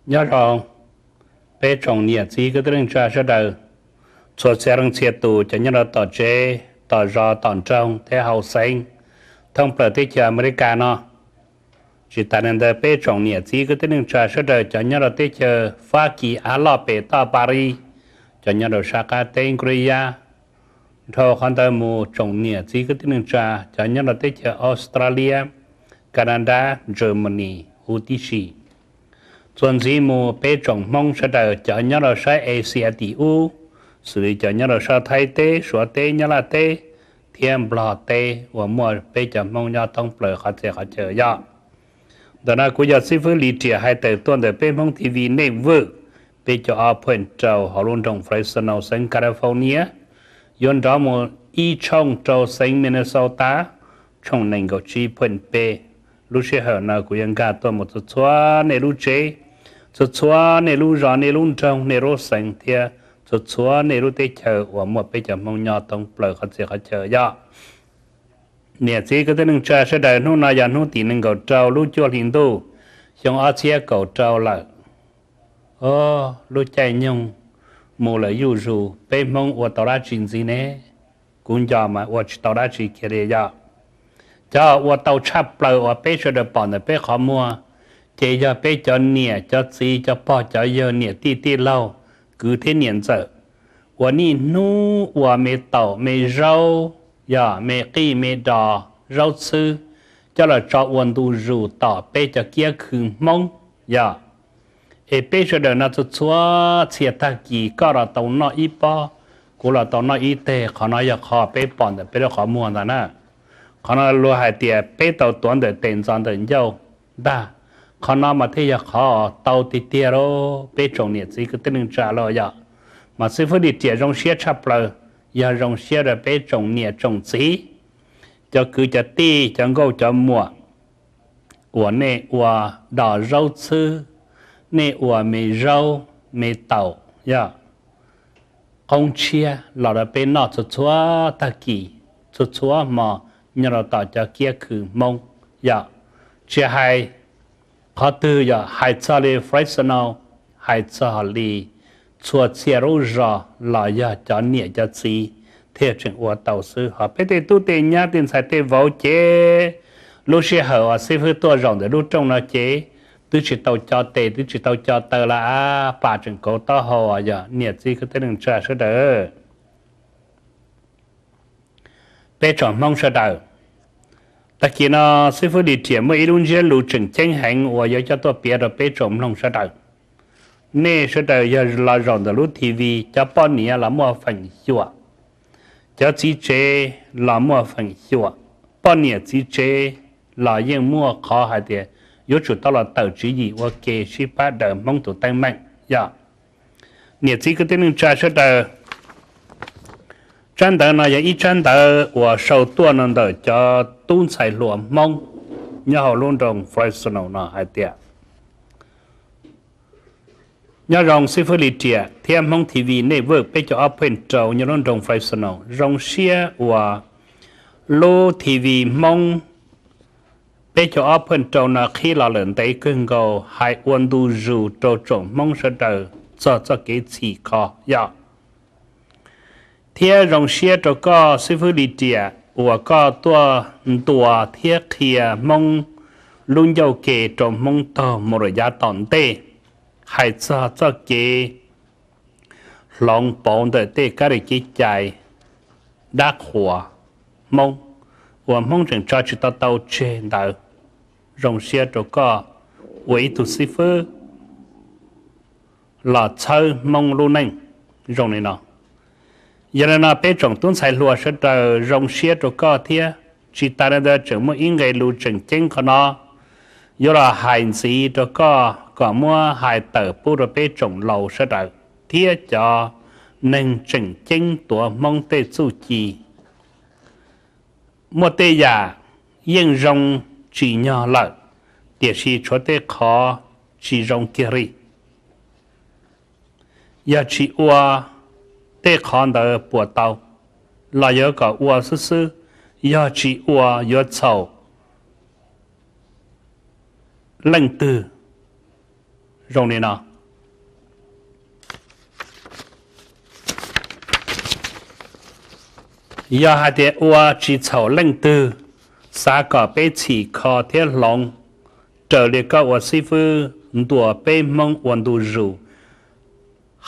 Nyob zoo peb tsoom niam txiv kwv tij neej tsa sawv daws, txhua txhia leej txhia tus, cov nyob rau tom tsev, tom zos, tom nroog thiab hauv xeev, thoob plaws teb chaws Amelikas no. Tsis tas li ntawd, peb tsoom niam txiv kwv tij neej tsa sawv daws, cov nyob rau teb chaws Fab Kis av loj pem toj Paris, cov nyob rau sab qab teb Nkuj Li Yab, dhau qhov ntawd mus tsoom niam txiv kwv tij neej tsa, cov nyob rau teb chaws Australia, Canada, Germany huv tib si. Txuas ntxiv mus peb tsoom Hmoob sawv daws, cov nyob rau sab Asia tim ub, xws li cov nyob rau sab Thaib teb, Suav teb, Nyab Laj teb thiab Nplog teb uas muaj peb cov Hmoob nyob thoob plaws qhov txhia qhov chaw yom. Ntawm no kuv yog xib fwb Lis Riam hais tawm tuaj ntawm peb Hmoob T V Network peb caug ob point rau hauv lub nroog Fresno, xeev California, yuav nrov mus ib tshooj rau xeev Minnesota, tshooj nees nkaum tsib point peb. Lub sij hawm no kuv yuav nkag tuaj mus txhua txhua nej lub tsev, txhua txhua nej lub zos, nej lub nroog, nej lub xeev thiab txhua txhua nej lub teb chaws uas muaj peb cov Hmoob nyob thoob plaws qhov txhia qhov chaw yom. Niam txiv kwv tij neej tsa sawv daws, hnub no yog hnub tim nees nkaum rau lub cuaj hli ntuj, xyoo ob txhiab kaum rau lawm. Lub caij nyoog mus lawm zuj zus, peb Hmoob ua tau dab tsi ntxiv ne? Kuv nco mas ua tsis tau dab tsi kiag li yom. Cov ua tau tshaj plaws uas peb sawv daws pom ntawm peb qhov muag, ces yog peb cov niam cov txiv, cov pog cov yawg, niam tij tij laug, kwv thiab niam ntxawm, uas niaj hnub ua me taum me zaub, yog me qij me dos, zaub txhwb, coj los tso ua ntu zus tom peb cov kiab khw Hmoob yom. Es peb sawv daws no txhua txhua txhia tag kis koj los tau noj ib pob, kuv los tau noj ib teg. Qhov no yog qhov peb pom ntawm peb lub qhov muag ntag na. Qhov no luag hais tias peb tau tuav ntawm tes ntxov ntawm ncauj ntag. Qhov no mas thiaj yog qhov tau tiag tiag lauj, peb tsoom niam txiv kwv tij neej tsa lauj yom. Mas xib fwb Lis Riam zoo siab tshaj plaws, yog zoo siab rau peb tsoom niam tsoom txiv, cov kwv cov tij, cov nkauj cov muam, uas nej ua dos zaub txhwb, nej ua me zaub me taum, yog qoob tshiab los rau peb noj txhua txhua tag kis, txhua txhua hmo nyob rau tom cov kiab khw Hmoob yom. Tsis hais qhov twg yom, hais txog li Fresno, hais txog li txhua txhia lub zos los yog cov niam cov txiv thiaj tseem ua tau xwb. Ho peb tej tub tej nyab tej ntxhais tej vauv ces lub sij hawm uas xib fwb tuaj zaum ntawm lub rooj no ces twb tsis tau co tes, twb tsis tau co taw lawm, pam tseem kauv taub hau. Yog niam txiv kwv tij neej tsa sawv daws, peb tsoom Hmoob sawv daws, tag kis no xib fwb Lis Riam muaj ib lub ntsiab lus tseem ceeb heev uas yuav coj tuaj piav rau peb tsoom mloog sawv daws. Nej sawv daws yog los zaum ntawm lub T V, cov poj niam los muaj feem xyuam, cov txiv tsev los muaj feem xyuam. Poj niam txiv tsev los yeej muaj qhov hais tias yuav tsum tau los tawm tswv yim ua ke sib pab daws Hmoob tus teeb meem yom. Niam txiv kwv tij neej tsa sawv daws, tsab ntawv no yog ib tsab ntawv uas sau tuaj no ntawm cov tub ntxhais hluas Hmoob nyob hauv lub nroog Fresno no hais tias, nyob zoo xib fwb Lis Riam thiab Hmoob T V Network peb caug ob point rau nyob lub nroog Fresno. Zoo siab uas lub T V Hmoob peb caug ob point rau no qhib los lawm ntev kawg nkaus, hais ua ntu zus rau tsoom Hmoob sawv daws txog txoj kev txhim kho yom. Thiab zoo siab rau koj xib fwb Lis Riam uas koj tuaj ntuas thiab qhia Hmoob lub ncauj ke rau Hmoob taug mus rau yav tom ntej, hais txog txoj kev hloov pauv ntawm tej kab li kev cai dab qhuas Hmoob uas Hmoob tseem tso tsis tau tau tseg ntawd. Zoo siab rau koj ua ib tug xib fwb los txhawb Hmoob lub neej zoo li no. Yog li no peb tsoom tub ntxhais hluas sawv daws zoo siab rau koj thiab. Tsis tas li ntawd tseem muaj ib nqe lus tseem ceeb qhov no yuav los hais ntxiv rau koj kom muab hais tawm pub rau peb tsoom laus sawv daws thiab cov neeg tseem ceeb tuav Hmoob tej txuj ci. Muaj tej yam yeej zoo tsim nyog lawm, tiam sis tshuav tej qhov tsis zoo kiag li. Yog tsis ua tej qhov ntawd puas tau, los yuav kom ua xwb xwb, yog tsis ua yuav txhaum leej twg zoo li no. Yog hais tias ua tsis txhaum leej twg, xav kom peb txhim kho thiab hloov, raws li koj ua xib fwb ntuas peb Hmoob ua ntu zus.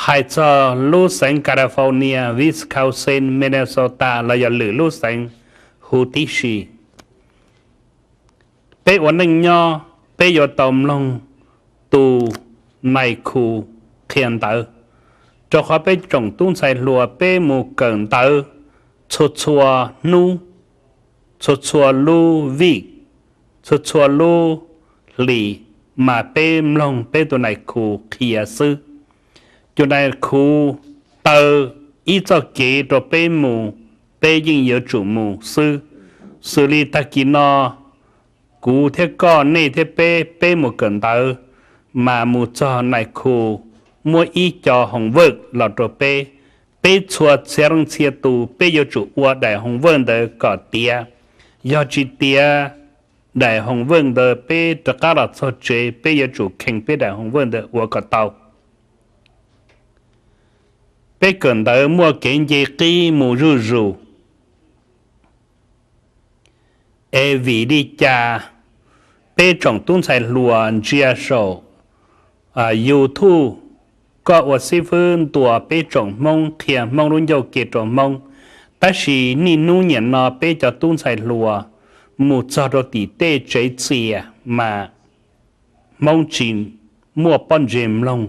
Hais txog lub xeev California, Wisconsin, Minnesota los yog lwm lub xeev huv tib si, peb ua neej nyob peb yuav tau mloog tus nais khu qhia ntawv, rau qhov peb tsoom tub ntxhais hluas peb mus kawm ntawv txhua txhua hnub, txhua txhua lub vij, txhua txhua lub hlis, mas peb mloog peb tus nais khu qhia xwb. Tus nais khu taw ib txoj kev rau peb mus, peb yeej yuav tsum mus xwb. Xws li tag kis no kuv thiab koj, nej thiab peb, peb mus kawm ntawv, mas mus txog nais khu muab ib co homework los rau peb. Peb txhua txhia leej txhia tus peb yuav tsum ua daim homework ntawd kom tiav. Yog tsis tiav daim homework ntawd, peb rov qab los txog tsev peb yuav tsum kheev peb daim homework ntawd ua kom tau. Peb kawm ntawv muaj kev nce qib mus zuj zus. Es vim li cas peb tsoom tub ntxhais hluas ntsia saum YouTube, koj ua xib fwb ntuas peb tsoom Hmoob qhia Hmoob lub ncauj ke rau Hmoob, tab sis niaj hnub niam no peb cov tub ntxhais hluas mus txog rau tim tej tsev txias mas Hmoob tsis muaj pob ntseg mloog,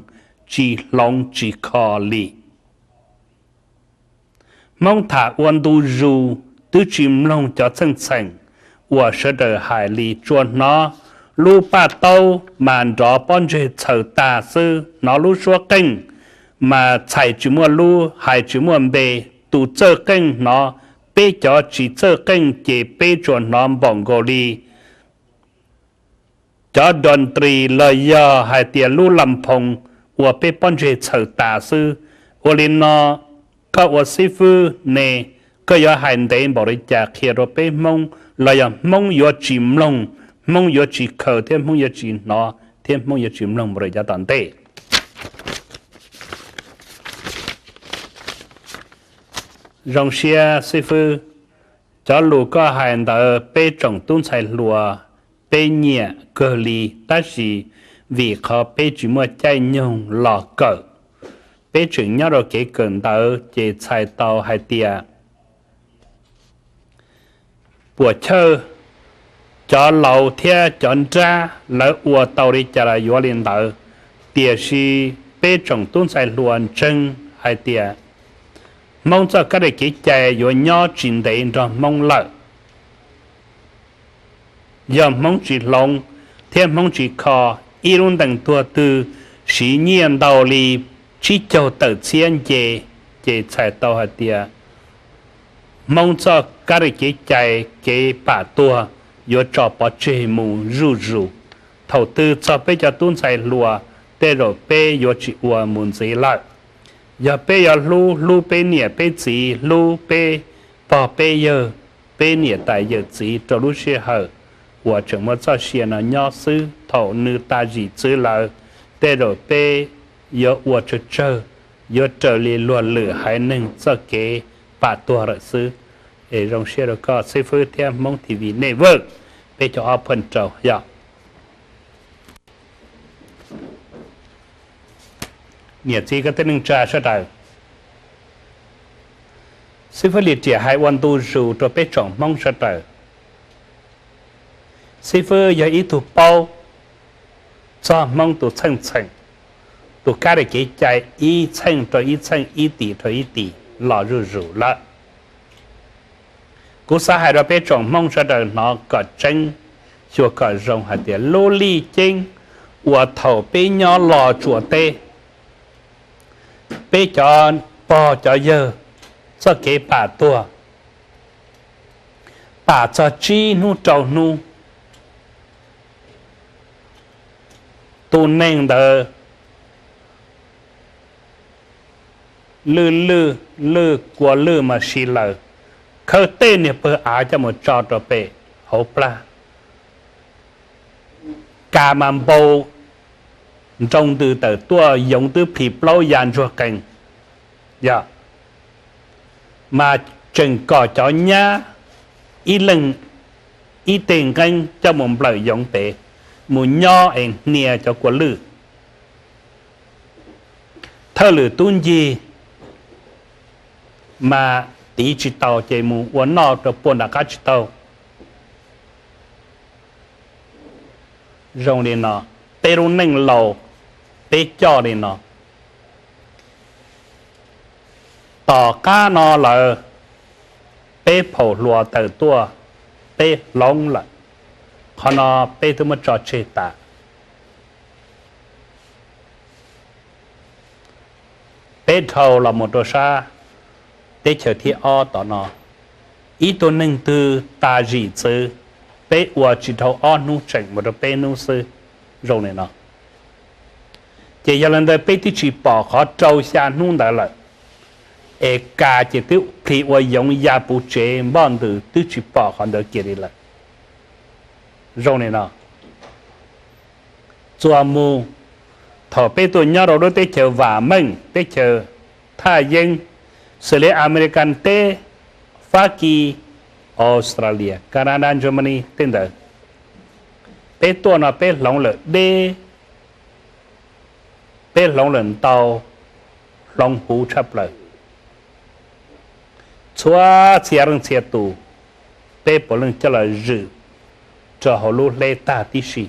tsis hloov tsis kho li. Hmoob tham ua ntu zus twb tsis mloog cov txheej txheem uas sawv daws hais li, tsuas hnov lub paj taub mas nrov pob ntseg txhaws tag xwb, hnov lub suab qeej mas txhais tsis muaj lub, hais tsis muaj npe. Tus txawj qeej hnov, peb cov tsis txawj qeej ces peb tsuas hnov npaum nkaus li cov dontris los yog hais tias lub las phoos uas peb pob ntseg txhaws tas xwb. Ua li no, koj ua xib fwb ne, koj yuav hais ntev npaum li cas qhia rau peb Hmoob los yog Hmoob yuav tsis mloog, Hmoob yuav tsis khaws thiab Hmoob yuav tsis hnov thiab Hmoob yuav tsis mloog mus rau yav tom ntej? Zoo siab xib fwb, cov lus koj hais ntawd peb tsoom tub ntxhais hluas peb nyiam kawg li, tab sis vim qhov peb tsis muaj caij nyoog los kawm, peb tseem nyob rau kev kawm ntawv ces txhais tau hais tias puas chawj, cov laus thiab cov nrab lawv ua tau li cas los yuav li ntawd. Tiam sis peb tsoom tub ntxhais hluas ntseeg hais tias Hmoob txoj kab li kev cai yuav nyob tsis ntev nrog Hmoob lawm. Yog Hmoob tsis hloov thiab Hmoob tsis kho, ib lub ntees tuag twg siv nyiaj ntau li tsib caug tawm txhiab nce, ces txhais tau hais tias Hmoob txoj kab li kev cai kev pam tuag yuav tso pov tseg mus zuj zus. Thaum twg txog peb cov tub ntxhais hluas, tej zaum peb yuav tsis ua mus ntxiv lawm. Yog peb yuav hlub, hlub peb niam peb txiv, hlub peb pog peb yawg, peb niam tais yawm txiv rau lub sij hawm uas tseem muaj txoj sia no nyob xwb, thaum nws tas zim txwv lawm, tej zaum peb yuav ua tsawg tsawg, yuav raws li luag lwm haiv neeg txoj kev pam tuag lawm xwb. Es zoo siab rau koj xib fwb thiab Hmoob T V Network peb caug ob point rau yog niam txiv kwv tij neej tsa sawv daws. Xib fwb Lis Riam hais ua ntu zus rau peb tsoom Hmoob sawv daws. Xib fwb yog ib tug paub txog Hmoob tus txheej txheem, tus kab li kev cai ib txheej rau ib txheej, ib tis rau ib tis los zuj zus lawm. Kuv xav hais rau peb tsoom Hmoob sawv daws hnov kom tseeb, xyuas kom zoo hais tias lub lij ceeb uas thaum peb nyob los tsuas teb, peb cov pog cov yawg txoj kev pam tuag, pam txog tsib hnub rau hnub, tus neeg ntawd lwj lwj lwj kua lwj mas si lawm, khawb tej niag pawg av coj mus tso rau pem hauv plag, kas mas npau nroo ntws tawm tuaj, yoov twb plhis plaub ya ntsuag qees, yog, mas tseem kom cov nyab ib leeg ib teg nqeeb coj mus nplawm yoov pem, mus nyob es hnia cov kua lwj. Thawj lwm tub ncig mas tiv tsis tau ces mus ua noj rau puag nram qab tsis taug. Zoo li no, peb lub neej laus peb coj li no. Tom qab no lawm, peb phaum hluas tawm tuaj, peb hloov lawm, qhov no peb twb muab tso tseg tas. Peb dhau los mus rau sab teb chaws thib ob tom no, ib tug neeg twg tas zim txwv, peb ua tsis dhau ob hnub tseem mus rau peb hnub xwb, zoo li no. Ces yog li ntawd peb twb tsis pom qhov rau xya hnub ntawd lawm, es kas ces twb plhis ua yoov ya puv tsev npoj ntws twb tsis pom qhov ntawd kiag li lawm. Zoo li no, txuas mus thaum peb tuaj nyob rau lub teb chaws vam meej, teb chaws thaj yeeb, xws li American teb, Fab Kis, Australia, Canada, Germany tej ntawd, peb tuaj no peb hloov lawm deb, peb hloov lawm ntau, hloov huv tshaj plaws. Txhua txhia leej txhia tus, peb puav leej coj los zwm rau hauv lub hleb tag tib si.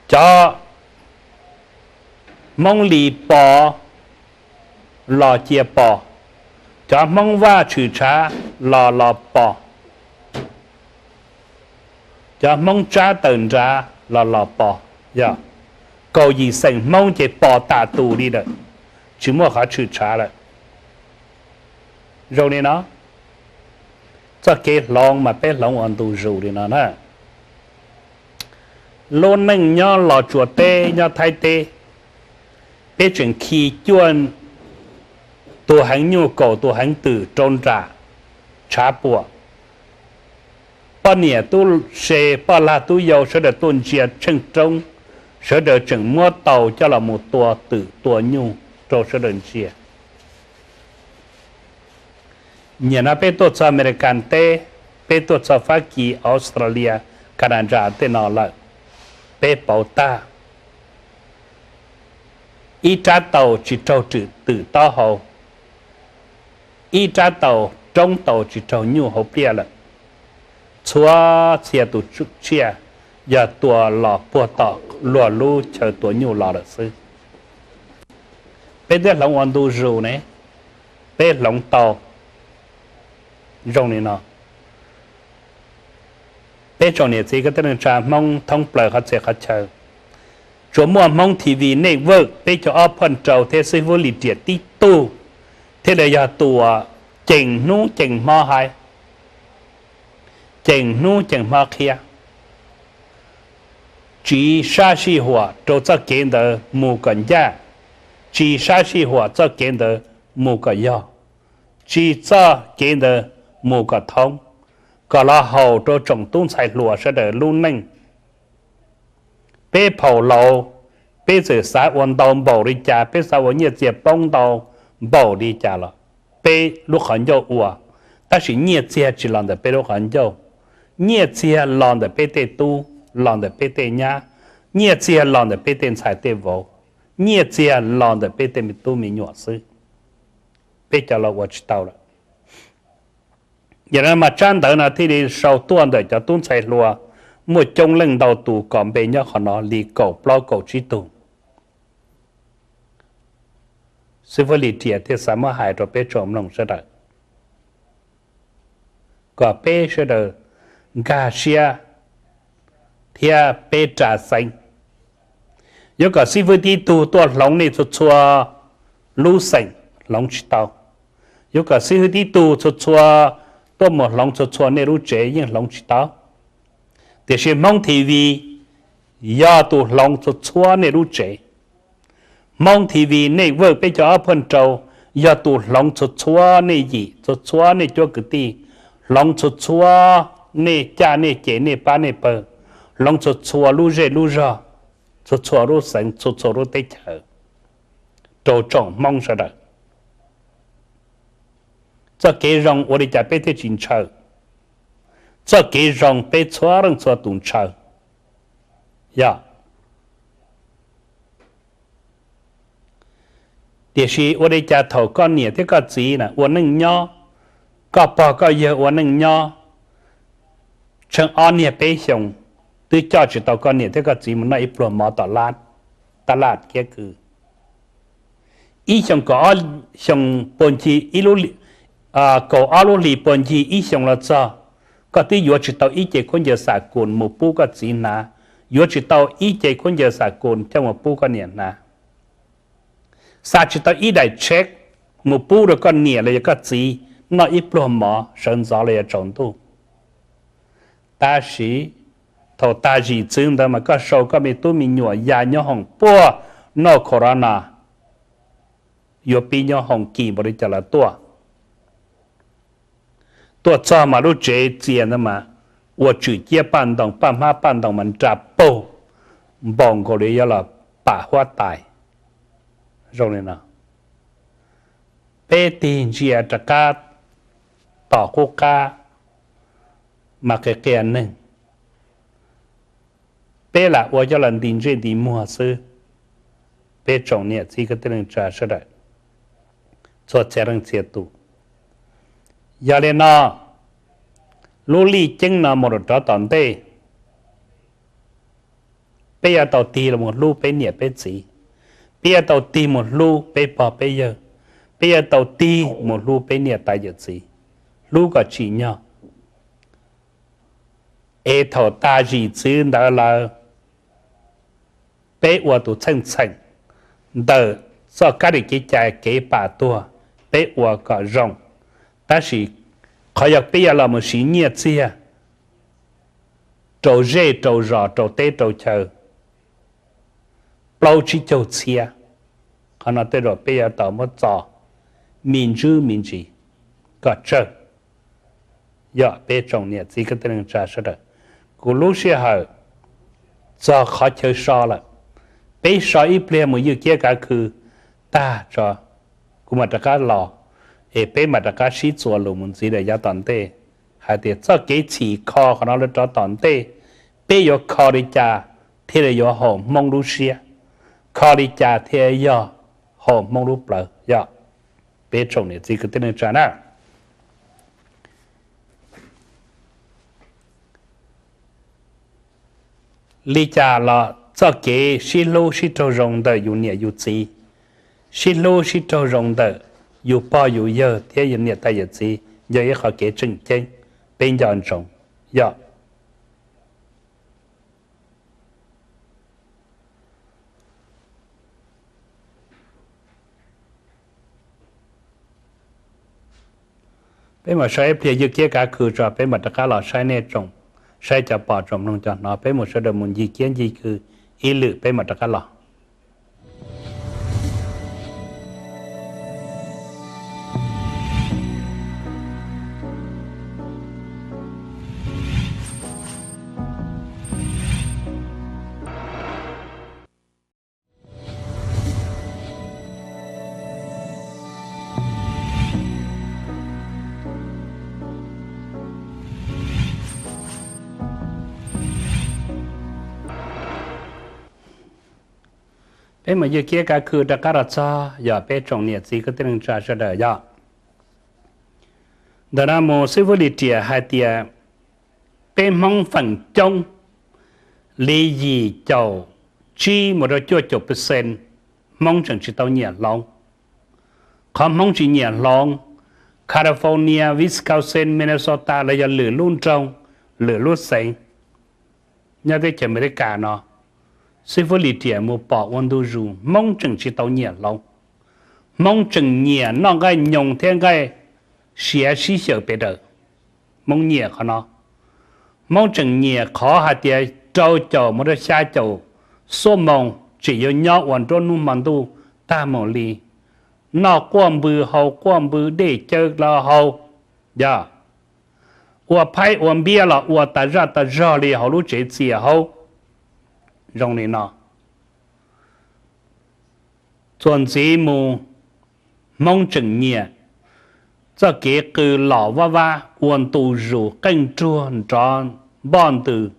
Cov Hmoob Lis Pos los cia pos, cov Hmoob Vaj tshwm tshav los los pos, cov Hmoob Tsab tawm nrad los los pos, yog kaum yim xeem Hmoob ces pos tas tus li lawm, tsis muaj qhov tshwm tshav lawm. Zoo li no, txoj kev hloov mas peb hloov ua ntu zus li no na. Lub neej nyob Los Tsuas teb nyob Thaib teb, peb tseem khi cuaj tus heev nyuj kaum tus heev twm rau nram tshav puam. Poj niam tub se poj lag tub yau sawv daws tuaj ntsia tsheej roob, sawv daws tseem muab tau coj los mus tua twm tua nyuj rau sawv daws ntsia. Nim no peb tuaj txog Amelikas teb, peb tuaj txog Fab Kis, Australia, Canada tej no lawm, peb pauv tag. Ib rab taus tsis raug twm taub hau, ib rab taus roob taus tsis raug nyuj hauv pliaj lawm. Txhua txhia tus tsiaj yog tua los puag tom luag lub chaw tua nyuj los lawm xwb. Peb twb hloov ua ntu zus ne, peb hloov tau zoo li no. Peb tsoom niam txiv kwv tij neej tsa Hmoob thoob plaws qhov txhia qhov chaw, tsuas muaj Hmoob T V Network peb caug ob point rau thiab xib fwb Lis Riam tib tug thiaj li yog tus ceem hnub ceem hmo hais, ceem hnub ceem hmo qhia, tsis sab sij huam rau txoj kev ntawd mus kom ncaj, tsis sab sij huam txoj kev ntawd mus kom yog, tsis txoj kev ntawd mus kom thoob, kom los haum rau tsoom tub ntxhais hluas sawv daws lub neej. Peb phaum laus, peb txawm xav ua ntau npaum li cas, peb xav ua nyiaj txiag poob ntau npaum li cas los peb lub qhov ncauj ua, tab sis nyiaj txiag tsis los ntawm peb lub qhov ncauj. Nyiaj txiag los ntawm peb tej tub, los ntawm peb tej nyab, nyiaj txiag los ntawm peb tej ntxhais tej vauv, nyiaj txiag los ntawm peb tej me tub me nyuam xwb. Peb cov laus ua tsis tau lawm. Yog li no mas tsab ntawv no thiaj li sau tuaj ntawm cov tub ntxhais hluas muaj coob leej ntau tus kom npe nyob qhov no li kaum plaub kaum tsib tug. Xib fwb Lis Riam thiaj xav muab hais rau peb tsoom mloog sawv daws, kom peb sawv daws nkag siab thiab peb ras xeev. Yuav kom xib fwb tib tug tuaj hloov nej txhua txhua lub xeem hloov tsis tau. Yuav kom xib fwb tib tug txhua txhua tuaj mus hloov txhua txhua nej lub tsev yeej hloov tsis tau. Tiam sis Hmoob T V yog tus hloov txhua txhua nej lub tsev. Hmoob T V Network peb caug ob point rau yog tus hloov txhua txhua nej yim, txhua txhua nej cuab kwv tij, hloov txhua txhua nej caj nej ces nej pab nej pawg, hloov txhua txhua lub zej lub zog, txhua txhua lub xeev, txhua txhua lub teb chaws rau tsoom Hmoob sawv daws. Txoj kev zoo ua li cas peb thiaj tsis ntshaw? Txoj kev zoo peb txhua leej txhua tus ntshaw, yog. Tiam sis ua li cas thaum koj niam thiab koj txiv na ua neej nyob, koj pog koj yawg ua neej nyob, tsheej ob niag peb xyoos, twb coj tsis tau koj niam thiab koj txiv mus noj ib pluag mov tom lab, tab laj kiab kws. Ib xyoos kaum ob, xyoo pua ncig ib lub, kaum ob lub hlis pua ncig ib xyoos los txog, koj twb yuav tsis tau ib ce khaub ncaws xam kus mus pub koj txiv hnav, yuav tsis tau ib ce khaub ncaws xam kus coj mus pub koj niam hnav, xa tsis tau ib daim tsheb mus pub rau koj niam los yog koj txiv noj ib pluag mov sawv ntxov los yog tsaus ntuj. Tab sis thaum tag zim txwv ntawd mas koj sau koj me tub me nyuam ya nyob hoom puag noj corona, yuav pib nyob hoom kis npaum li cas los tuaj. Tuaj txog mas lub tsev txias ntawd mas ua tswm ciab paj ntoo, paj hmab paj ntoo mas nra paug, npaum nkaus li yuav los pam huab tais. Zoo li no, peb tig ntsia rov qab tom qub qab mas qia qia neeg, peb lam ua coj los nti ntsej nti muag xwb. Peb tsoom niam txiv kwv tij neej tsa sawv daws, txhua txhia leej txhia tus, yog li no, lub lij ceeb no mus rau rov tom ntej, peb yuav tau tig los mus hlub peb niam peb txiv, peb yuav tau tig mus hlub peb pog peb yawg, peb yuav tau tig mus hlub peb niam tais yawm txiv, hlub kom tsim nyog. Es thaum tag zim txwv ntawd lawm, peb ua tus txheej txheem ntawm txoj kab li kev cai kev pam tuag, peb ua kom zoo. Tab sis qhov yog peb yuav los mus siv nyiaj txiag rau zej rau zos rau teb rau chaw plaub tsib caug txhiab, qhov no tej zaum peb yuav tau muab txo me ntsis me ntsis kom tsawg. Yog peb tsoom niam txiv kwv tij neej tsa sawv daws, kuv lub sij hawm txog qhov chaw so lawm, peb so ib pliag mus ywj kiab kav khw tag tso, kuv mam rov qab los, es peb mam rov qab sib txuas lus mus ntxiv lawm yav tom ntej, hais tias txoj kev txhim kho qhov no lawv rov tom ntej, peb yuav kho li cas thiaj li yuav haum Hmoob lub siab, kho li cas thiaj yog haum Hmoob lub plawv, yog peb tsoom niam txiv kwv tij neej tsa na. Li cas los txoj kev sib hlub sib raug zoo ntawm yus niam yus txiv, sib hlub sib raug zoo ntawm yus pog yus yawg thiab yus niam tais yawm txiv yog ib qhov kev tseem ceeb peb nco ntsoov, yog. Peb mam saib ib pliag ywj kiab kav khw tso, peb mam rov qab los saib nej tsoom, saib cov pom tsoom mloog cov hnov, peb mus sawv daws mus ncig kiab ncig khw ib lwm peb mam rov qab los. Peb mus ywj kiab kav khw rov qab los txog, yog peb tsoom niam txiv kwv tij neej tsa sawv daws yog. Ntawm no mus xib fwb Lis Riam hais tias peb Hmoob feem coob li yim caum tsib mus rau cuaj caum percent Hmoob tseem tsis tau nyiam hloov. Qhov Hmoob tsis nyiam hloov, California, Wisconsin, Minnesota los yog lwm lub nroog, lwm lub xeev nyob teb chaws Amelikas no, xib fwb Lis Riam mus pom ua ntu zus Hmoob tseem tsis tau nyiam hloov. Hmoob tseem nyiam noj nqaij nyoos thiab nqaij siav sib xyaw pes daws. Hmoob nyiam qhov no. Hmoob tseem nyiam qhov hais tias rau caum mus rau xya caum xuab moos tseem yuav nyob ua nruab hnub hmo ntuj tag mus li, noj quaj npws haus quaj npws, dej cawv los haus, yog. ua phaib ua npiab los ua tas zaj tas zog li hauv lub tsev txias hauv. Zoo li no, txuas ntxiv mus, Hmoob tseem nyiam txoj kev qw los vaj vab ua ntu zus qeej ruag nrov npoj ntws.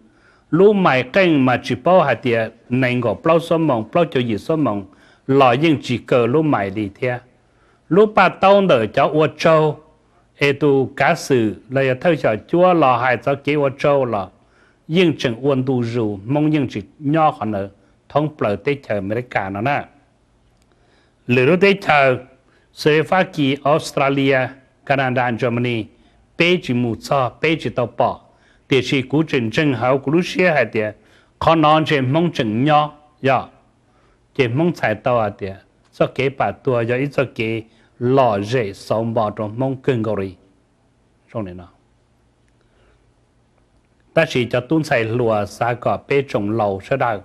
Lub mais qeej mas tsis paub hais tias nees nkaum plaub xuab moos plaub caug yim xuab moos los yeej tsis kaw lub mais li thiab. Lub paj taub ntawm cov ua tsaug es tus kav xwm los yog thawj xyom cuab los hais txog kev ua tsaug los yeej tseem ua ntu zus, Hmoob yeej tsis nyob qhov ntawd thoob plaws teb chaws Amelikas no na. Lwm lub teb chaws, xws li Fab Kis, Australia, Canada, Germany, peb tsis mus txog, peb tsis tau pom, tiam sis kuv tseem ntseeg hauv kuv lub siab hais tias qhov no ntshe Hmoob tseem nyob, yog ces Hmoob txhais tau hais tias txoj kev pam tuag yog ib txoj kev lom zem xauv npo rau Hmoob kawg nkaus li. Zoo li no, tab sis cov tub ntxhais hluas xav kom peb tsoom laus sawv daws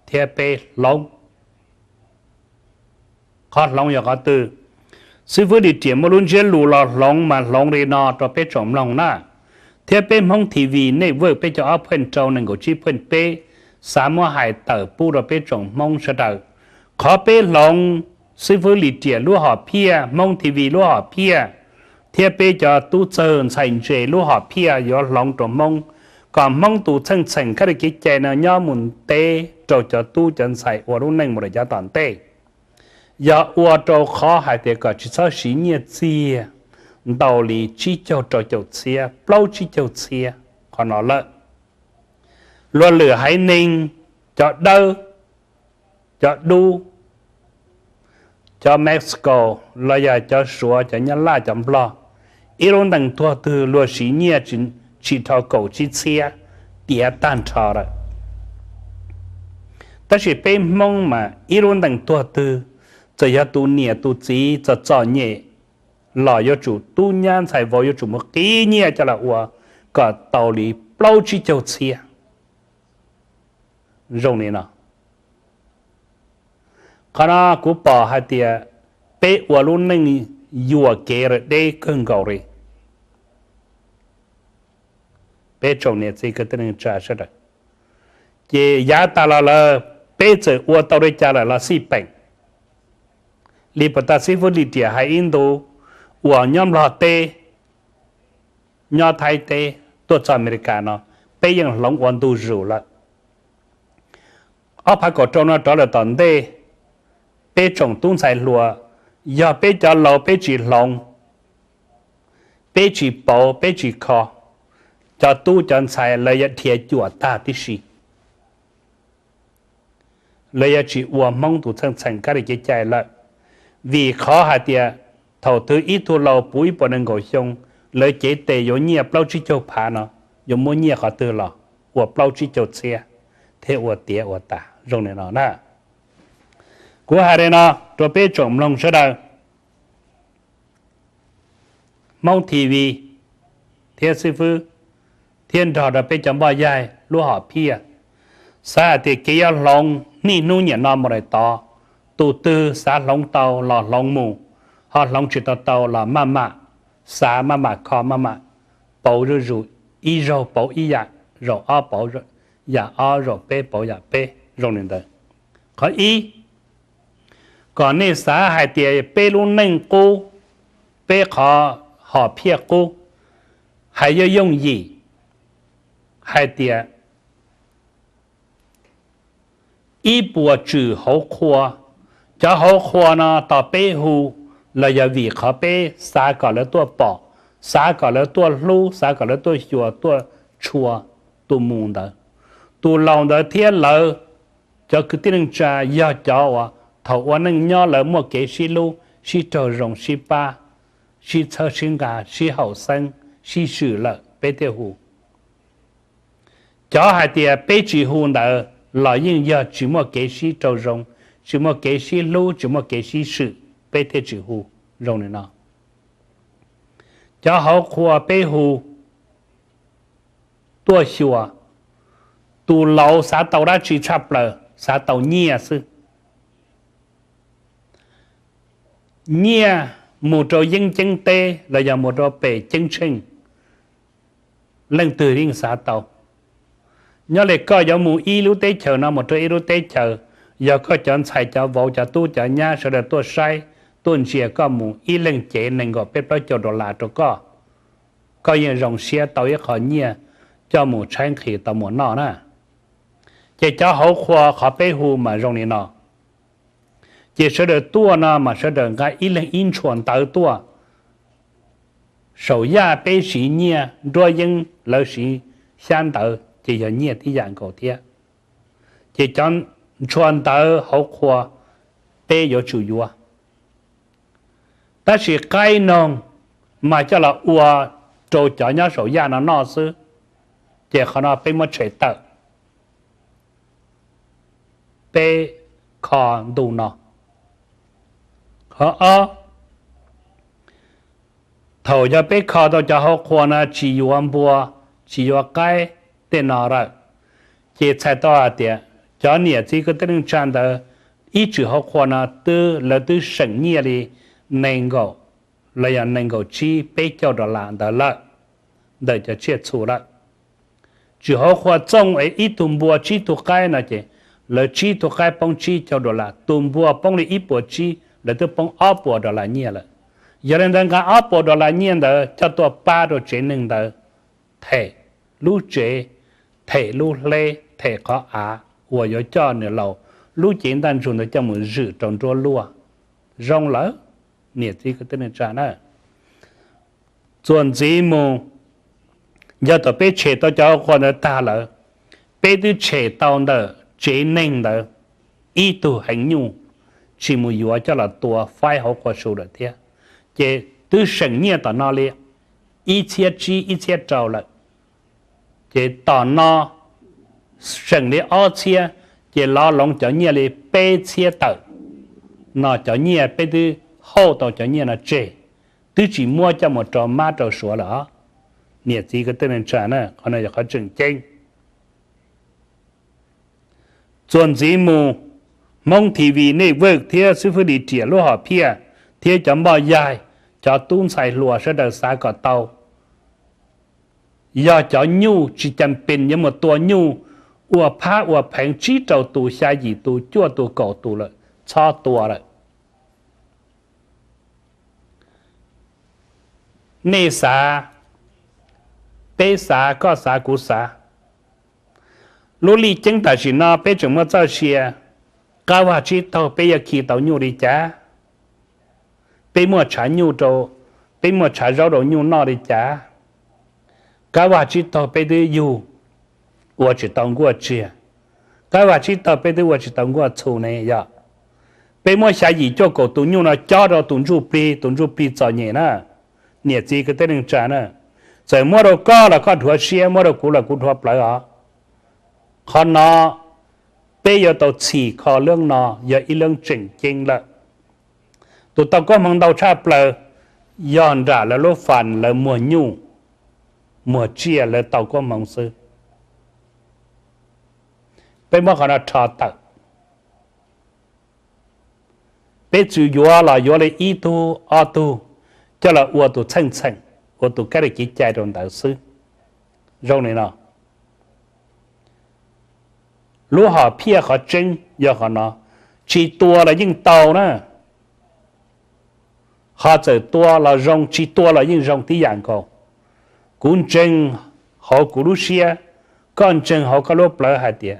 thiab peb hloov. Qhov hloov yog qhov twg? Xib fwb Lis Riam muaj lub ntsiab lus los hloov mas hloov li no rau peb tsoom mloog na, thiab peb Hmoob T V Network peb caug ob pheej rau nees nkaum tsib pheej peb xav muab hais tawm pub rau peb tsoom Hmoob sawv daws. Qhov peb hloov xib fwb Lis Riam lub hom phiaj, Hmoob T V lub hom phiaj, thiab peb cov tub txawg ntxhais ntse lub hom phiaj yuav hloov rau Hmoob, kom Hmoob tus txheej txheem kab li kev cai no nyob mus ntev rau cov tub cov ntxhais ua lub neej mus lawm yav tom ntej. Yog ua rau qhov hais tias kom tsis txhob siv nyiaj txiag ntau li tsib caug rau caum txhiab, plaub tsib caug txhiab qhov no lawm. Luag lwm haiv neeg, cov dawb, cov dub, cov Mexico, los yog cov Suav, cov Nyab Laj, cov Nplog, ib lub ntees tuag twg luag siv nyiaj tsis dhau kaum tsib txhiab tiav tag nrho lawm. Tab sis peb Hmoob mas ib lub ntees tuag twg, txawm yog tus niam tus txiv txom txom nyem los yuav tsum tub nyab ntxhais vauv yuav tsum mus qiv nyiaj coj los ua kom tau li plaub tsib caug txhiab. Zoo li no, qhov no kuv pom hais tias peb ua lub neej yuam kev deb kawg nkaus li. Peb tsoom niam txiv kwv tij neej tsa sawv daws, ces yav tas los lawm peb txawm ua tau li cas lawm los xij peem. Li puas tas xib fwb Lis Riam hais ib ntu uas nyob Nplog teb, nyob Thaib teb tuaj txog Amelikas no, peb yeej hloov ua ntu zus lawm. Ob phav kaum rau no rov lawm tom ntej, peb tsoom tub ntxhais hluas, yog peb cov laus peb tsis hloov, peb tsis pauv peb tsis kho, cov tub cov ntxhais lawv yuav dhia cuam tag tib si. Lawv yuav tsis ua Hmoob tus txheej txheem kab li kev cai lawm, vim qhov hais tias thaum twg ib tug laus puv ib puas nees nkaum xyoo, lawv cev tes yuav nyiaj plaub tsib caug phav no, yuav muab nyiaj qhov twg los ua plaub tsib caug txhiab thiab ua tiav ua tas zoo li no na. Kuv hais li no rau peb tsoom mloog sawv daws, Hmoob T V thiab xib fwb, thiab nrog rau peb cov npoj yaig lub hom phiaj, xav hais tias kev yuav hloov niaj hnub niam no mus daim tod, tus twg xav hloov tau los hloov mus, ho hloov tsis tau tau los maj mam xav, maj mam kho, maj mam pauv zuj zus, ib zaug pauv ib yam, zaum ob pauv yam ob, zaum peb pauv yam peb, zoo li ntawd. Qhov ib, kom nej xav hais tias peb lub neej qub, peb qhov hom phiaj qub, hais yooj yooj yim hais tias ib puas tswm hauv qhua. Cov hauv qhua no tos peb hu los yog vim qhov peb xav kom lawv tuaj pom, xav kom lawv tuaj hlub, xav kom lawv tuaj xyuas tuaj tshua tus mus ntawd. Tus laus ntawd thiab lawv cov kwv tij neej tsa yog cov uas thaum ua neej nyob lawv muaj kev sib hlub, sib raug zoo, sib pab, sib txhawb sib nqa, sib haum xeeb, sib swm lawm peb thiaj hu. Cov hais tias peb tsis hu ntawd los yeej yog tsis muaj kev sib raug zoo, tsis muaj kev sib hlub, tsis muaj kev sib swm, peb thiaj tsis hu zoo li no. Cov hauv qhua peb hu tuaj xyuas, tus laus xav tau dab tsi tshaj plaws? Xav tau nyiaj xwb. Nyiaj mus rau yeeb ceeb teb los yog mus rau pem ceeb tsheej, leej twg yeej xav tau. Nyob li koj yuav mus ib lub teb chaws no mus rau ib lub teb chaws, yog koj cov ntxhais cov vauv cov tub cov nyab sawv daws tuaj saib tuaj ntsia koj mus ib leeg cev nees nkaum peb plaub caug dollar rau koj, koj yeej zoo siab tau ib qho nyiaj coj mus tshaib nqhis tau mus noj na. Ces cov hauv qhua qhov peb hu mas zoo li no. Ces sawv daws tuaj no mas sawv daws nqa ib leeg ib ntshua ntawv tuaj. Saum yaj peb siv nyiaj, nruab yeeb lawv siv xyab ntawv, ces yog nyiaj tib yam nkaus thiab. Ces cov ntshua ntawv hauv qhua peb yuav tsum yuav. Tab sis qaib noog mas coj los ua rau cov nyob saum yaj no noj xwb, ces qhov no peb muab tshem tawm, peb kho ntu no. Qhov ob, thaum yog peb kho tau cov hauv qhua no tsis yuav npua, tsis yuav qaib tej no lawm, ces txhais tau hais tias cov niam txiv kwv tij neej tsa ntawd ib tswm hauv qhua no twb lawv twb seem nyiaj li nees nkaum los yog nees nkaum tsib peb caug dollar ntawd lawm, ntawm cov tsiaj txhu lawm. Tswm hauv qhua txooj es ib tug npua tsib tug qaib no ces lawv tsib tug qaib poob tsib caug dollar, tus npua poob li ib puas tsib, lawv twb poob ob puas dollar nyiaj lawm. Yog li ntawd nqa ob puas dollar nyiaj ntawd coj tuaj pab rau tsev neeg ntawd them lub tsev, them lub hleb, them qhov av uas yuav coj nws laus lub cev ntaj ntsug ntawd coj mus zwm rau nruab luaj. Zoo lawm, niam txiv kwv tij neej tsa na. Txuas ntxiv mus, yog thaum peb tshem tau cov hauv qhua ntawd tag lawm, peb twb tshem tau ntawm tsev neeg ntawd ib tug heev nyuj, tsis mus yuav coj los tua faib hauv qhua su lawm thiab, ces twb seem nyiaj tom no li ib txhiab tsib ib txhiab rau lawm. Ces tom no seem li ob txhiab, ces lov loov cov nyiaj li peb txhiab tawm. No cov nyiaj peb twb hauj tau cov nyiaj no tseg, twb tsis muab coj mus rau mab rau suav lawm os. Niam txiv kwv tij neej tsa na, qhov no yog qhov tseem ceeb. Txuas ntxiv mus, Hmoob T V Network thiab xib fwb Lis Riam lub hom phiaj thiab cov npoj yaig, cov tub ntxhais hluas sawv daws xav kom tau, yog cov nyuj tsis cam pes yuav mus tua nyuj ua phab ua pheev tsib rau tus xya yim tus cuaj tus kaum tus lawm, txhob tua lawm. Nej xav, peb xav, koj xav, kuv xav. Lub lij ceeb tam sim no peb tseem muaj txoj sia, qab vaj tsib taug peb yuav khi tau nyuj li cas? Peb muaj tshav nyuj rau, peb muaj tshav zaub rau nyuj noj li cas? Qab vaj tsib taug peb twb yug ua tsis tau nkuaj tsiag, qab vaj tsib taug peb twb ua tsis tau nkuaj txhu ne yog. Peb muab xya yim cuaj kaum tus nyuj no cob rau tus ntsuj plig, tus ntsuj plig txom nyem na, niam txiv kwv tij neej tsa na. Txawm muab rau koj los koj dhuav siab, muab rau kuv los kuv dhuav plawv os. Qhov no peb yuav tau txhim kho lub no yog ib lub tseem ceeb lawm. Tus tau koob hmoov ntau tshaj plaws yog nram lawv lub fas lawv muag nyuj, muag tsiaj lawv tau koob hmoov xwb. Peb muab qhov no rho tawm. Peb txwm yuav los yuav li ib tug ob tug coj los ua tus txheej txheem, ua tus kab li kev cai rau ntawd xwb. Zoo li no, lub hom phiaj qhov tseeb yog qhov no, tsis tua los yeej tau na. Ho txawm tua los zoo, tsis tua los yeej zoo tib yam nkaus. Kuv ntseeg hauv kuv lub siab, koj ntseeg hauv koj lub plawv hais tias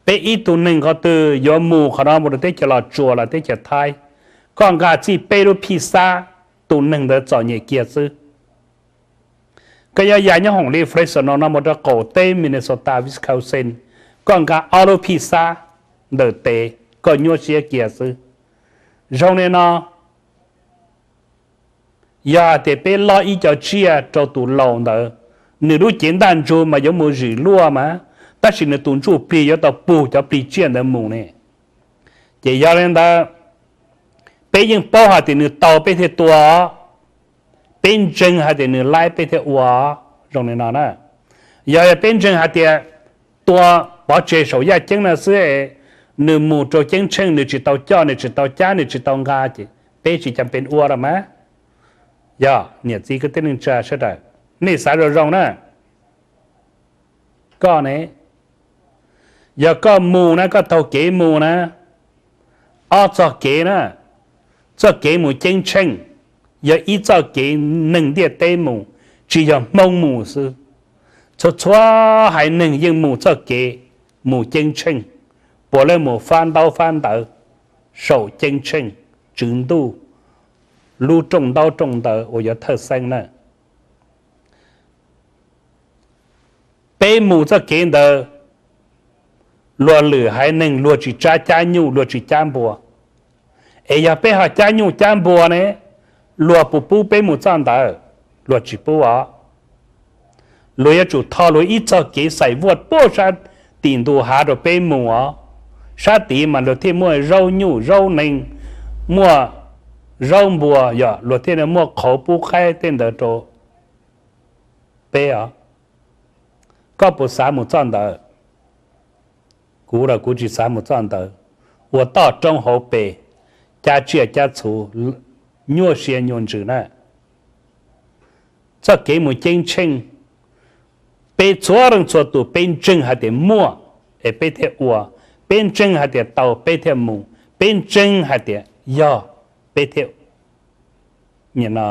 peb ib tug neeg qhov twg yuav mus qhov no mus rau teb chaws Los Tsuas los teb chaws Thaib, koj nqa txij peb lub phij xab, tus neeg ntawd txom nyem kiag xwb. Koj yuav ya nyob hoom li Fresno no mus rau qaum teb Minnesota, Wisconsin, koj nqa ob lub phij xab ntawm tes, koj nyuaj siab kiag xwb. Zoo li no, yog hais tias peb lob ib co tsiaj rau tus laus ntawd, nws lub cev ntaj ntsug mas yuav mus zwm luaj mas, tab sis nws tus ntsuj plig yuav tau pug cov plig tsiaj ntawd mus ne. Ces yog li ntawd, peb yeej paub hais tias nws tau peb thiaj tua, peb ntseeg hais tias nws laib peb thiaj ua. Zoo li no na, yog peb ntseeg hais tias tua pov tseg saum yaj ceeb no xwb, nws mus rau ceeb tsheej nws tsis tau coj, nws tsis tau cab, nws tsis tau nqa, ces peb tsis cam pes ua los mas. Yog niam txiv kwv tij neej tsa sawv daws, Nej xav zoo zoo na, koj ne, yog koj mus na, koj taug kev mus na, ob txoj kev na, txoj kev mus ceeb tsheej yog ib txoj kev neeg ntiaj teb mus, tsis yog Hmoob mus xwb. Txhua txhua haiv neeg yeej mus txoj kev mus ceeb tsheej, puav leej mus fab ntaub fab ntawv saum ceeb tsheej Tswv Ntuj lub rooj ntaub rooj ntawv uas yog thawj xeeb na. Peb mus txoj kev ntawd, luag lwm haiv neeg luag tsis tsab cab nyuj, luag tsis cab npua. Es yog peb ho cab nyuj cab npua ne, luag puas pub peb mus txoj ntawd? Luag tsis pub os. Luag yuav tsum tho luag ib txoj kev xais vuaj puag sab tim ntu hav rau peb mus os. Sab tid mas luag thiaj muaj zaub nyuj zaub neeg, muaj zaub npua, yog luag thiaj muaj qhauv pub qaib tej ntawd rau peb os. Koj puas xav mus txoj ntawd? Kuv los kuv tsis xav mus txoj ntawd. Ua toj roob hauv pes, cab tsiaj cab txhu, nyuaj siab nyuaj ntsws na. Txoj kev mus ceeb tsheej, peb txhua leej txhua tus peb ntseeg hais tias muaj, es peb thiaj ua. Peb ntseeg hais tias tau, peb thiaj mus. Peb ntseeg hais tias yog, peb thiaj, nim no,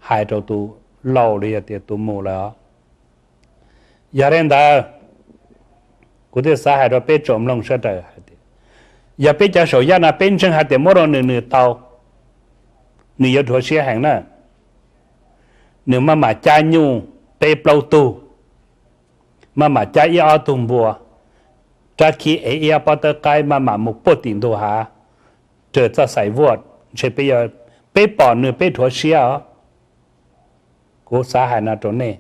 hais rau tus laus los yog tias tus mus lawm os. Yog li ntawd, kuv thiaj xav hais rau peb tsoom mloog sawv daws hais tias, yog peb cov saum yaj no peb ntseeg hais tias muab rau nws, nws tau, nws yuav dhuav siab heev na. Nws maj mam cab nyuj peb plaub tug, maj mam cab ib ob tug npua, rab khib ev ib ob pob tawb qaib, maj mam mus puag tim ntu hav, raws txoj xais vuaj, ntshe peb, peb pom nws peb dhuav siab os. Kuv xav hais no rau nej,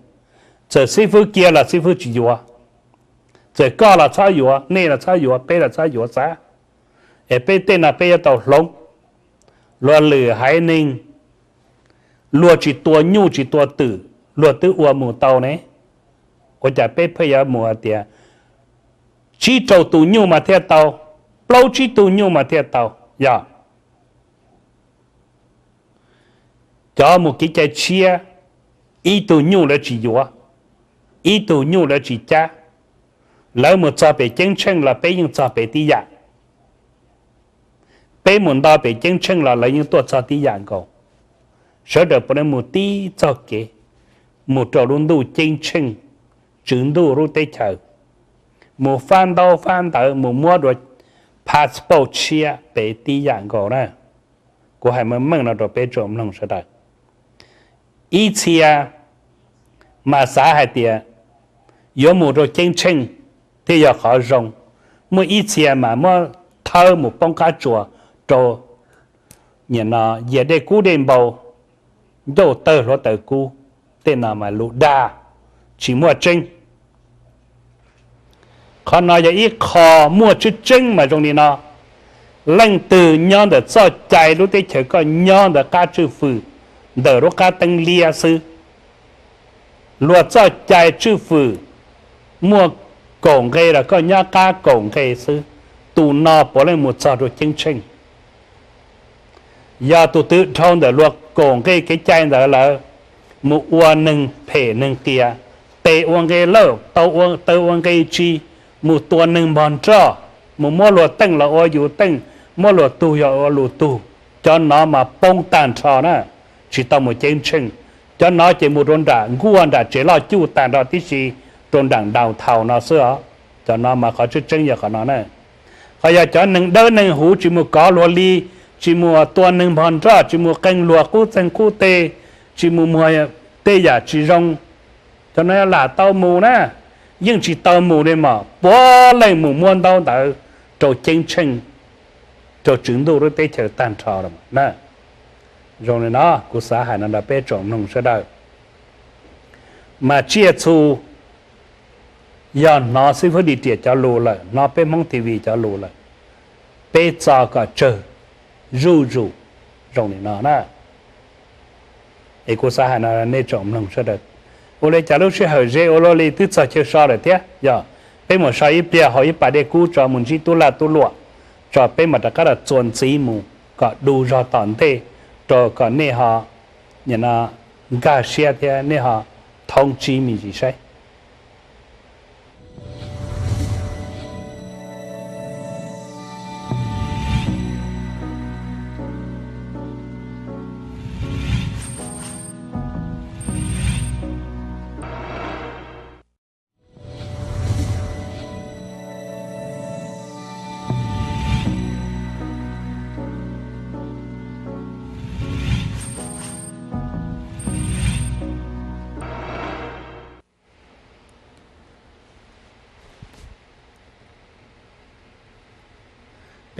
txawm xib fwb kiag los xib fwb tsis yuav, txawm koj los txhob yuav, nej los txhob yuav, peb los txhob yuav xav, es peb tej no peb yuav tau hloov. Luag lwm haiv neeg, luag tsis tua nyuj tsis tua twm luag twb ua mus tau ne. Ua cas peb pheej yuav mus hais tias tsib rau tus nyuj mas thiaj tau, plaub tsib tug nyuj mas thiaj tau? Yog cov mus kev cai tshiab, ib tug nyuj lawv tsis yuav, ib tug nyuj lawv tsis cab, lawv mus txog pem ceeb tsheej los peb yeej txog pem tib yam. Peb mus nto pem ceeb tsheej los lawv yeej tuaj txog tib yam nkaus. Sawv daws puav leej mus tib txoj kev, mus rau lub ntuj ceeb tsheej, Tswv Ntuj lub teb chaws, mus fab ntaub fab ntawv, mus muab dua passport tshiab pem tib yam nkaus na. Kuv hais meej meej no rau peb tsoom mloog sawv daws. Ib txhia mas xav hais tias yuav mus rau ceeb tsheej thiaj yog qhov zoo. Muaj ib txhia mas muab thawb mus poob qab tsuas rau, nim no, yias dej kub dej npau, ncauj tawg hluav taws kub, tej no mas lus dag, tsis muaj tseeb. Qhov no yog ib qho muaj tseeb tseeb mas zoo li no. Leej twg nyob ntawm txoj cai lub teb chaws koj nyob ntawd, qab tswj fwm ntawm lub qab teeb liab xwb, luag txoj cai tswj fwm muaj kaum nqe los koj nyob qab kaum nqe xwb, tus no puav leej mus txog rau ceeb tsheej. Yog tus twg dhau ntawm luag kaum nqe kev cai ntawd lawm, mus ua neeg phem neeg qias, tes ua nqe lawj, taw ua nqe tsi, mus tua neeg npog nroj, mus muab luag teej los ua yus teej, muab luag tug los ua luag tug, cov no mas poob tag nrho na, tsis tau mus ceeb tsheej. Cov no ces mus rau nram nkuaj nram tsev loj cuj tag nrho tib si, rau nram downtown no xwb os. Cov no mas qhov tseeb tseeb yog qhov no na. Ho yog cov neeg dawb neeg huv, tsis mus kov luag li, tsis mus tua neeg npog nroj, tsis mus qee luag qub txeeg qub teg, tsis mus muag tej yam tsis zoo, cov no lam tau mus na, yeej tsis tau mus li mas puav leej mus muab ntaub ntawv rau ceeb tsheej, rau Tswv Ntuj lub teb chaws tag nrho na. Zoo li no kuv xav hais no rau peb tsoom mloog sawv daws. Mas tsiaj txhu yog hnov xib fwb Lis Riam cov lus lawm, hnov peb Hmoob T V cov lus lawm, peb txo kom tsawg zuj zus zoo li no na. Es kuv xav hais no nej tsoom mloog sawv daws, ua li cas lub sij hawm ze ua luaj li twb txog chaw so lawm thiab, yog peb mus so ib pliag haus ib pas dej kub tso mus ntsib tub lag tub luam, tso peb mam rov qab los txuas ntxiv mus kom du zog tom ntej, rau kom nej ho nim no nkag siab thiab nej ho thoob tsib me ntsis saib.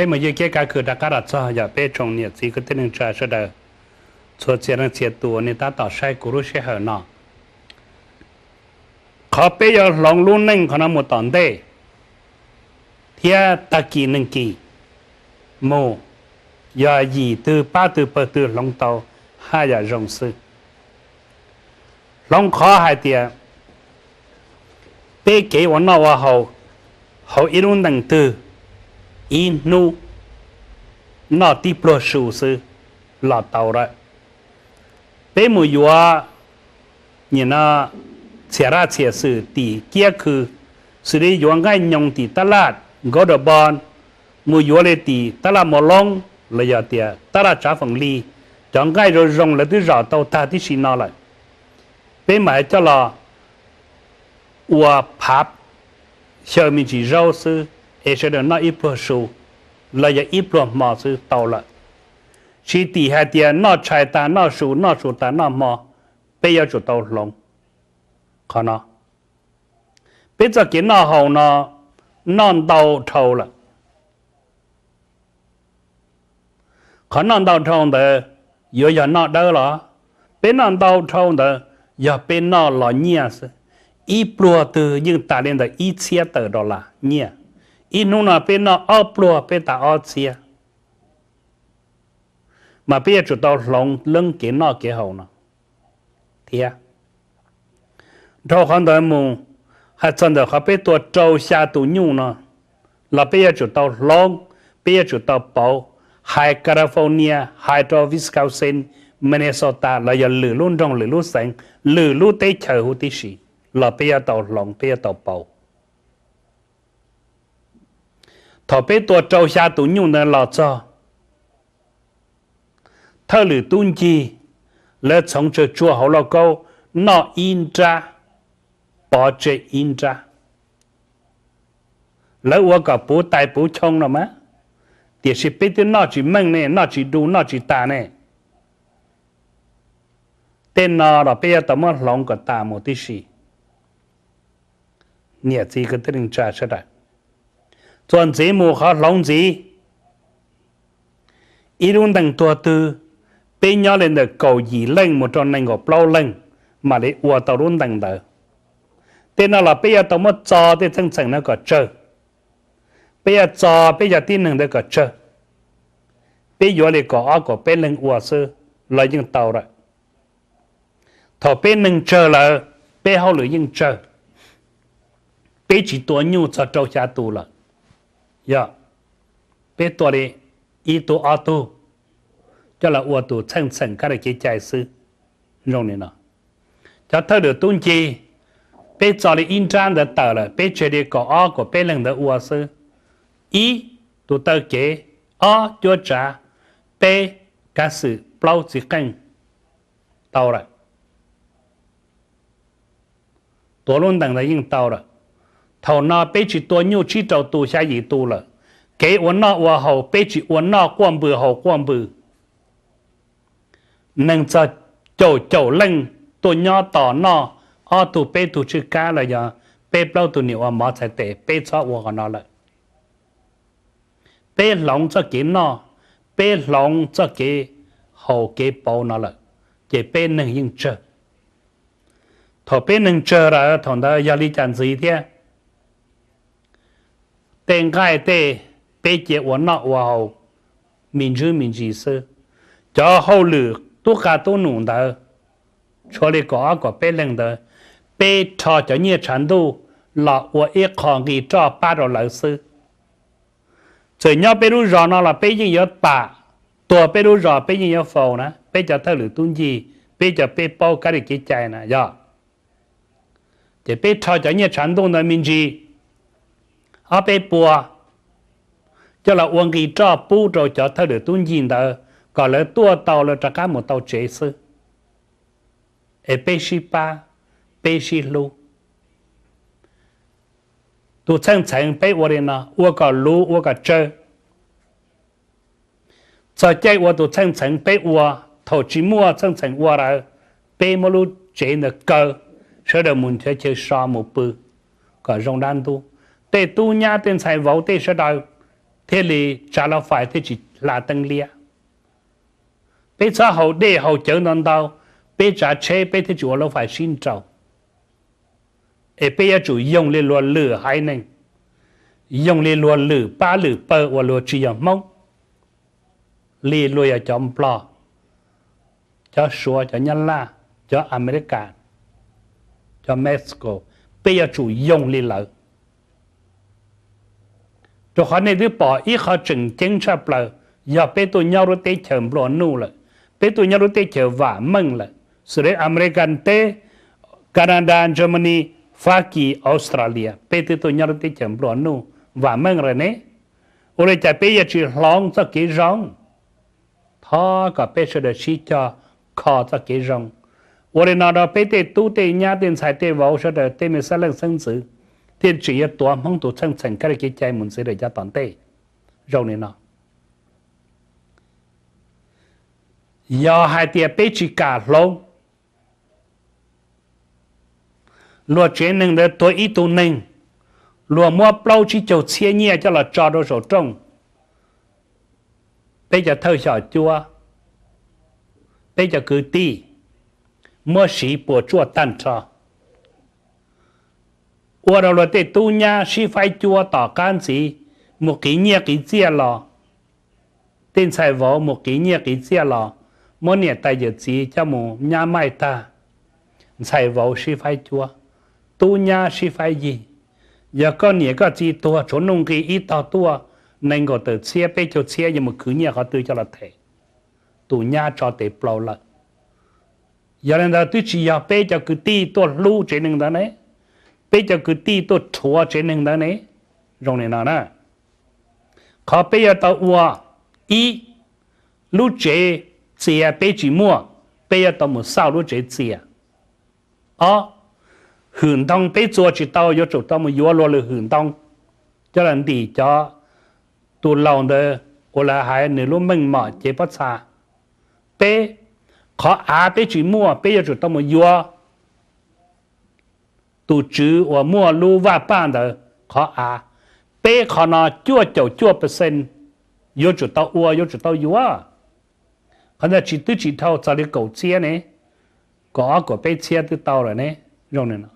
Peb mus ywg kiab kab kws rov qab los txog yog peb tsoom niam txiv kwv tij neej tsa sawv daws, txhua txhia leej txhia tus uas nej tab tom saib kuv lub sij hawm no. Qhov peb yuav hloov lub neej qhov no mus tom ntej thiab tag kis neeg kis mus, yog yim twg pab twg pawg twg hloov tau haj yam zoo xwb. Hloov qhov hais tias peb kev ua noj ua haus hauv ib lub ntees twg ib hnub noj tib pluag su xwb los tau lawm. Peb mus yuav nim no txhiam raj txhiam xwm tim kiab khw, xws li yuav nqaij nyoos tim tab laj Golden Bond, mus yuav li tim tab laj Mos Loob los yog tias tab laj Tsav Foom Lis, cov nqaij zoo zoo lawv twb zom tau tag tib si no lawm. Peb mam coj los ua phav xyaw me ntsis zaub xwb es sawv daws noj ib pluag su los yog ib pluag hmo xwb tau lawm. Tsis tim hais tias noj tshais tas noj su, noj su tas noj hmo, peb yuav tsum tau hloov qhov no. Peb txoj kev noj haus no noj ntau dhau lawm. Qhov noj ntau dhau ntawd yuav yog noj dawb los? Peb noj ntau dhau ntawd yog peb noj los nyiaj xwb. Ib pluag twg yeej tas li ntawm ib txhiab tawm dollar nyiaj. Ib hnub no peb noj ob pluag peb tas ob txhiab. Mas peb yuav tsum tau hloov leeb kev noj kev haus no thiab. Dhau qhov ntawd mus, hais txog ntawm qhov peb tua rau xya tus nyuj no los peb yuav tsum tau hloov, peb yuav tsum tau pauv. Hais California, hais rau Wisconsin, Minnesota los yog lwm lub nroog lwm lub xeev, lwm lub teb chaws huv tib si los peb yuav tau hloov, peb yuav tau pauv. Thaum peb tua rau xya tus nyuj ntawd los txog, thawj lwm tub ncig lawv txhoov tsawg tsua hauv lauj kaub, noj ib nrab, pov tseg ib nrab. Lawv ua kom puv tais puv choo no mas, tiam sis peb twb noj tsis meej ne, noj tsis du, noj tsis tas ne. Tej no los peb yuav tau muab hloov kom tas mus tib si. Niam txiv kwv tij neej tsa sawv daws, txuas ntxiv mus qhov hloov ntxiv, ib lub ntees tuag twg, peb nyob li ntawm kaum yim leej mus rau nees nkaum plaub leej mam li ua tau lub ntees ntawd. Tej no los peb yuav tau muab txo tej txheej txheem no kom tsawg. Peb yuav txo peb cov tib neeg ntawd kom tsawg. Peb yuav li kaum ob kaum peb leeg ua xwb los yeej tau lawm. Thaum peb neeg tsawg lawm, peb hauj lwm yeej tsawg. Peb tsis tua nyuj txog rau xya tus lawm. Yog peb tua li ib tug ob tug coj los ua tus txheej txheem kab lis kev cai xwb. Zoo li no, cov thawj lwm tub ncig, peb txo li ib nrab ntawd tawm lawm, peb tseg li kaum ob kaum peb leeg ntawd ua xwb. Ib, tus taw kev, ob, cuab tsav, peb, kav xwm, plaub, txiv qeej, tau lawm. Tua lub ntees ntawd yeej tau lawm. Thaum no peb tsis tua nyuj tsib rau tus xya yim tus lawm. Kev ua noj ua haus peb tsis ua noj quaj npws haus quaj npws. Neeg txog caum caum leej tuaj nyob tos noj, ob tug peb tug tswj kab los yog peb plaub tug niam ua mov txhais tes, peb txhob ua qhov no lawm. Peb hloov txoj kev noj, peb hloov txoj kev haus kev pauv no lawm, ces peb neeg yeej tsawg. Thaum peb neeg tsawg lawm thaum ntawd yog li cas ntxiv thiab? Tej nqaij tej peb cia ua noj ua haus me ntsis me ntsis xwb. Cov hauj lwm tub qa tub num ntawd, tshuav li kaum ob kaum peb leeg ntawd, peb rho cov nyiaj tshav ntuj los ua ib qho nqi roj pab rau lawv xwb. Txawm nyob peb lub zos no los peb yeej yuav pam, tuag peb lub zos peb yeej yuav faus na, peb cov thawj lwm tub ncig, peb cov peb paub kab li kev cai na yog. Ces peb rho cov nyiaj tshav ntuj ntawd me ntsis ob peb puas coj los ua nqi roj pub rau cov thawj lwm tub ncig ntawd kom lawv tuaj tau lawv rov qab mus tau tsev xwb. Es peb sib pab, peb sib hlub. Tus txheej txheem peb ua li no, ua kom luv ua kom tsawg. Txog caij ua tus txheej txheem peb ua, thaum tsis muaj txheej txheem ua lawm, peb muab lub tsev ntawd kaw, sawv daws mus nrhiav chaw so mus pw kom zoo dab ntub. Tej tub nyab tej ntxhais vauv tej sawv daws thiaj li tsav lub fais thiaj tsis hla teeb liab. Peb txhob haus dej haus cawv ntau ntau, peb tsav tsheb peb thiaj tsis ua lub fais sib nraus. Es peb yuav tsum yoog li luag lwm haiv neeg, yoog li luag lwm pab lwm pawg uas luag tsis yog Hmoob, li luag yog cov Nplog, cov Suav, cov Nyab Laj, cov Amelikas, cov Mexico, peb yuav tsum yoog li lawv. Rau qhov nej twb pom ib qho tseem ceeb tshaj plaws, yog peb tuaj nyob lub teb chaws nplua nuj lawm, peb tuaj nyob lub teb chaws vam meej lawm, xws li Amelikas teb, Canada, Germany, Fab Kis, Australia, peb twb tuaj nyob lub teb chaws nplua nuj vam meej lawm ne. Ua li cas peb yuav tsis hloov txoj kev zoo? Thov kom peb sawv daws sib cog kho txoj kev zoo. Ua li no rau peb tej tub tej nyab tej ntxhais tej vauv sawv daws tej me xeeb leej xeeb ntxwv thiaj tseem yuav tuav Hmoob tus txheej txheem kab li kev cai mus ntxiv lawm yav tom ntej. Zoo li no, yog hais tias peb tsis kam hloov, luag tsev neeg ntawd tuag ib tug neeg, luag muab plaub tsib caug txhiab nyiaj coj los tso rau saum rooj, peb cov thawj xyom cuab, peb cov kwv tij muab siv puas tsuaj tag nrho, ua rau luag tej tub nyab sib faib cuab tom qab ntxiv, mus qiv nyiaj qiv txiaj los, tej ntxhais vauv mus qiv nyiaj qiv txiaj los, muab niam tais yawm txiv coj mus nyab maij tag, ntxhais vauv sib faib cuab, tub nyab sib faib yig. Yog koj niam koj txiv tuag tshuav nuj nqi ib tog tuaj nees nkaum tawm txhiab peb caug txhiab yuav mus khwv nyiaj qhov twg coj los them? Tus nyab tso tes plaus lawm. Yog li ntawd twb tsis yog peb cov kwv tij tuaj hlub tsev neeg ntawd ne, peb cov kwv tij tuaj rhuav tsev neeg ntawd ne. Zoo li no na, qhov peb yuav tau ua, ib, lub tsev txias peb tsis muaj, peb yuav tau mus xauj lub tsev txias. Ob, hwm ntoo peb txua tsis tau yuav tsum tau mus yuav luag lwm hwm ntoo coj los ntim cov, tus laus ntawd uas lawv hais nws lub meej mom cev pob txha. Peb, qhov av peb tsis muaj peb yuav tsum tau mus yuav tus tswv uas muaj lub vaj paj ntawd qhov av. Peb qhov no cuaj caum cuaj percent yuav tsum tau ua yuav tsum tau yuav. Qhov ntawd tsis twb tsis dhau txog li kaum txhiab ne, kaum ob kaum peb txhiab twb tau lawm ne. Zoo li no,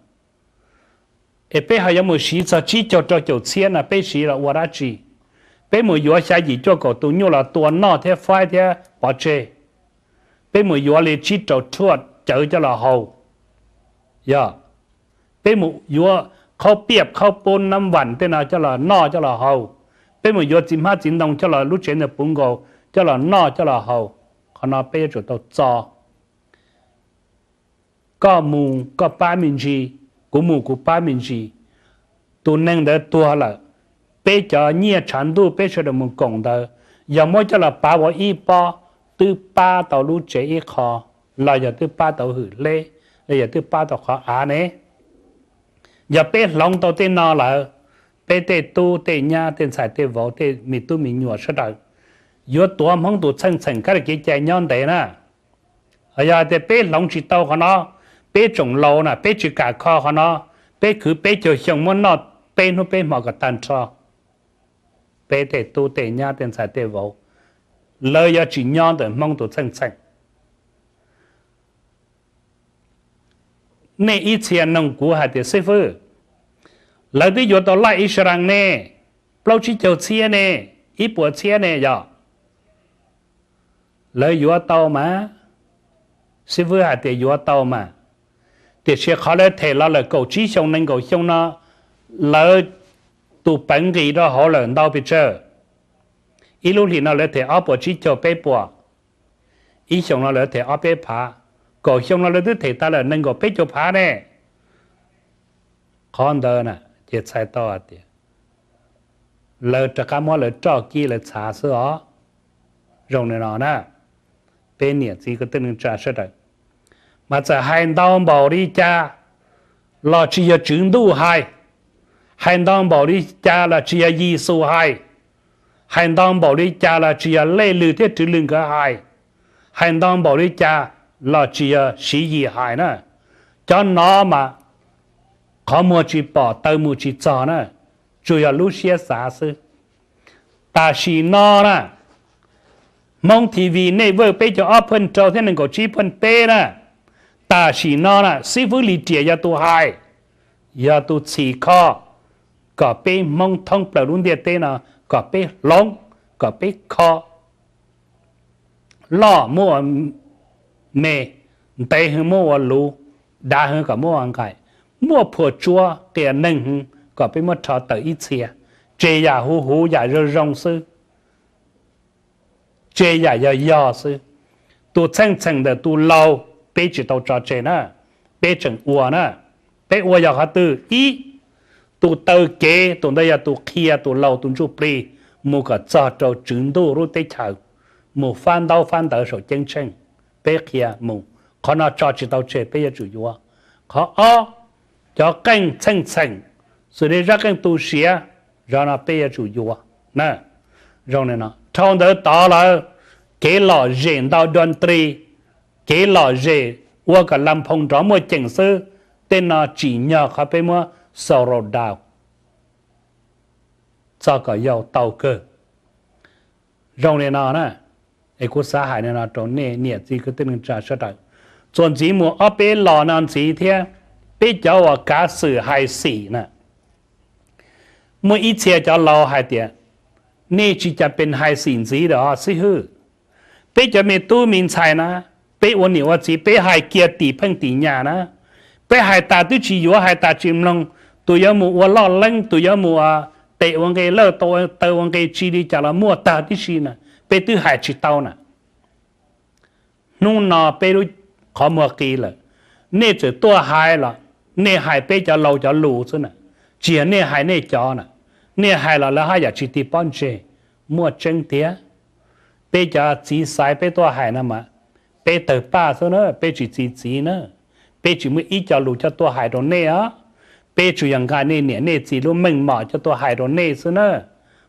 es peb ho yuav mus siv txog tsib caug rau caum txhiab no peb siv los ua dab tsi? Peb mus yuav xya yim cuaj kaum tus nyuj los tua noj thiab faib thiab pov tseg. Peb mus yuav li tsib rau ruaj cawv coj los haus. Yog, peb mus yuav khaub piaj khaub poob nab vam tej no coj los noj coj los haus. Peb mus yuav txiv hmab txiv ntoo coj los lub tsev ntawd puv nkaus coj los noj coj los haus. Qhov no peb yuav tsum tau txo. Koj mus koj pab me ntsis, kuv mus kuv pab me ntsis. Tus neeg ntawd tuag lawm, peb cov nyiaj tshav ntuj peb sawv daws mus koom ntawd, yog muab coj los pav ua ib pob, twb pab tau lub tsev ib qho, los yog twb pab tau hwm hleb, los yog twb pab tau qhov av ne. Yog peb hloov tau tej no lawm, peb tej tub tej nyab tej ntxhais tej vauv tej me tub me nyuam sawv daws yuav tuav Hmoob tus txheej txheem kab li kev cai nyob ntev na. Yog hais tias peb hloov tsis tau qhov no, peb tsoom laus na peb tsis kam kho qhov no, peb khwv peb caug xyoo muab noj peb hnub peb hmo kom tag nrho, peb tej tub tej nyab tej ntxhais tej vauv, lawv yuav tsis nyob ntawm Hmoob tus txheej txheem. Nej ib txhia nug kuv hais tias, xib fwb, lawv twb yuav tau laj ib sab raj ne, plaub tsib caug txhiab ne, ib puas txhiab ne yog? Lawv yuav tau mas. Xib fwb hais tias yuav tau mas, tiam sis qhov lawv them los lawm kaum tsib xyoo nees nkaum xyoo no, lawv tus peev nqis rau hauv lawm ntau pes tsawg. Ib lub hlis no lawv them ob puas tsib caug peb puas, ib xyoos no lawv them ob peb phav, kaum xyoo no lawv twb them tas lawm nees nkaum peb caug phav ne. Qhov ntawd na ces txhais tau hais tias lawv rov qab muab lawv roj kib lawv txhav xwb os. Zoo li no na, peb niam txiv kwv tij neej tsa sawv daws, mas txawm hais ntau npaum li cas los tsis yog Tswv Ntuj hais, hais ntau npaum li cas los tsis yog Yexus hais, hais ntau npaum li cas los tsis yog Lej Lwm thiab Rwv Lwm nkawd hais, hais ntau npaum li cas los tsis yog Siv Yis hais na. Cov no mas qhov muag tsis pom taw mus tsis txog na, tsuas yog lub siab xav xwb. Tam sim no na, Hmoob T V Network peb caug ob pheej rau thiab nees nkaum tsib pheej peb na, tam sim no na xib fwb Lis Riam yog tus hais, yog tus txhim kho kom peb Hmoob thoob plaws lub ntiaj teb no kom peb hloov, kom peb kho. Loj muab ua me, ntev heev muab ua luv, dav heev kom muab ua nqaim, muaj phua tsuab qias neeg heev kom peb muab rho tawm ib txhia, tseg yam huv huv yam zoo zoo xwb, tseg yam yog yog xwb. Tus txheej txheem ntawm tus laus peb tsis tau tso tseg na, peb tseem ua na. Peb ua yog qhov twg? Ib, tus taw kev, tus ntawd yog tus qhia tus laus tus ntsuj plig mus kom txog rau Tswv Ntuj lub teb chaws, mus fab ntaub fab ntawv saum ceeb tsheej, peb qhia mus. Qhov no tso tsis tau tseg, peb yuav tsum yuav. Qhov ob, cov qeej txheej txheem, xws li zaj qeej tu siav, zaj no peb yuav tsum yuav na. Zoo li no, dhau ntawd tod lawm, kev lom zem ntau dua ntri, kev lom zem ua kom las phoo nrov muaj ceem xwb, tej no tsim nyog qhov peb muab slow down, txog kom yau tau kawg. Zoo li no na, es kuv xav hais li no rau nej niam txiv kwv tij neej tsa sawv daws, txuas ntxiv mus ob peb los no ntxiv thiab, peb cov uas kav xwm hais xim na, muaj ib txhia cov laus hais tias, nej tsis cas pes hais xim ntxiv lawm os xib hwb. Peb cov me tub me ntxhais na, peb ua niam ua txiv peb hais kiag tim pheej tim nyam na, peb hais tas twb tsis yuav, hais tas tsis mloog, tus yuav mus ua loj leeb, tus yuav mus ua tes ua nqe lawj, taw ua nqe tsi li cas los muaj tag tib si na, peb twb hais tsis tau na. Hnub no peb lub qhov muag qis lawm, nej txawm tuaj hais los nej hais peb cov laus cov lus xwb na, tsis yog nej hais nej cov na. Nej hais los lawv haj yam tsis tig pob ntseg, muaj tseeb tiag. Peb cov txiv xaiv peb tuaj hais no mas, peb tawg paj xwb na, peb tsis txi txiv na. Peb tsis muaj ib co lus coj tuaj hais rau nej os. Peb tsuas yog nqa nej niam nej txiv lub meej mom coj tuaj hais rau nej xwb na.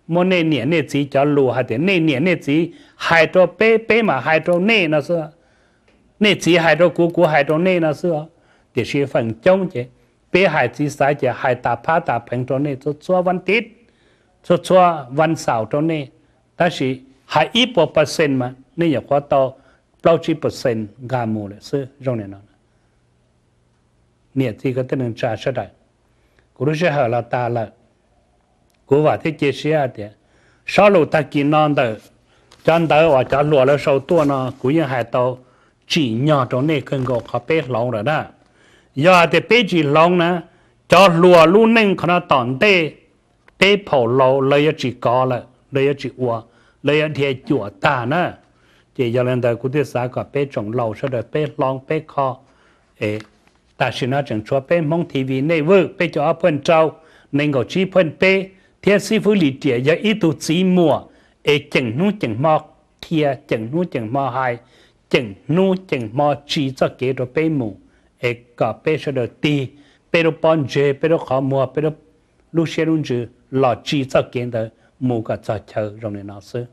Muab nej niam nej txiv cov lus hais tias nej niam nej txiv hais rau peb, peb mam hais rau nej no xwb. Nej txiv hais rau kuv, kuv hais rau nej no xwb os. Tiam sis feem coob ces peb hais txiv xaiv ces hais tas phab tas pheev rau nej txhua txhua vaj tib, txhua txhua vaj xaum rau nej. Tab sis hais ib puas percent mas nej nyuam qhuav tau plaub tsib percent nqa mus lawm xwb. Zoo li no, niam txiv kwv tij neej tsa sawv daws, kuv lub sij hawm los tas lawm. Kuv vam thiab cia siab hais tias sob lus tag kis no ntawm cov ntawv uas cov hluas lawv sau tuaj no kuv yeej hais tau tsim nyog rau nej kawg nkaus qhov peb hloov lawm na. Yog hais tias peb tsis hloov na, cov hluas lub neej qhov no tom ntej, peb phaum laus lawv yuav tsis kov lawm, lawv yuav tsis ua, lawv yuav dhia cuam tag na. Ces yog li ntawd kuv thiaj xav kom peb tsoom laus sawv daws peb hloov peb kho. Es tam sim no tseem tshuav peb Hmoob T V Network peb caug ob point rau, nees nkaum tsib point peb, thiab xib fwb Lis Riam yog ib tug txiv muam es ceem hnub ceem hmo qhia, ceem hnub ceem hmo hais, ceem hnub ceem hmo tsis txoj kev rau peb mus, es kom peb sawv daws tig peb lub pob ntseg, peb lub qhov muag, peb lub siab lub ntsws los tsis txoj kev ntawd mus kom txog chaw zoo li no xwb.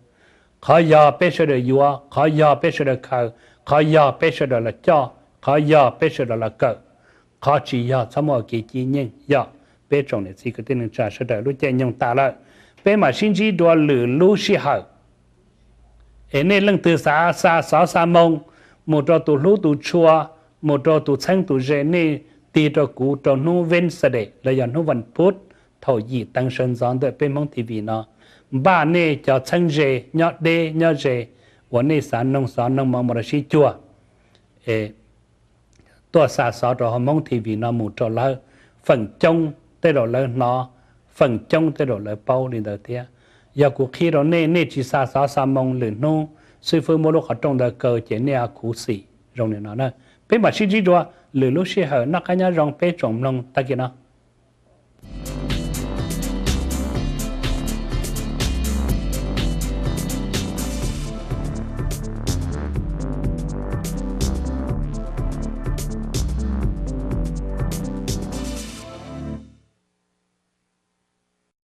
Qhov yog peb sawv daws yuav, qhov yog peb sawv daws khaws, qhov yog peb sawv daws los coj, qhov yog peb sawv daws los kawm, qhov tsis yog txhob muaj kev cib nyeej. Yog peb tsoom niam txiv kwv tij neej tsa sawv daws, lub caij nyoog tas lawm, peb mam sib ntsib dua lwm lub sij hawm. Es nej leej twg xav xa xov xa moo mus rau tus hlub tus tshua, mus rau tus txheeb tus ze, nej tig rau kuv rau hnub Wednesday los yog hnub vas phuv thaum yim teev sawv ntxov ntawm peb Hmoob T V no, npaj nej cov txheeb ze nyob deb nyob ze uas nej xav noog xov noog moo mus rau sib cuag, es tuaj xa xov rau hauv Hmoob T V no mus rau lawv. Feem coob tej zaum lawv hnov, feem coob tej zaum lawv paub li ntawd thiab. Yog kuv qhia rau nej, nej tsis xa xov xa moo, lwm hnub xib fwb muab lub qhov rooj ntawd kaw ces nej ho khuv xim zoo li no na. Peb mam sib ntsib dua lwm lub sij hawm. Noj qab nyob zoo peb tsoom mloog tag kis no.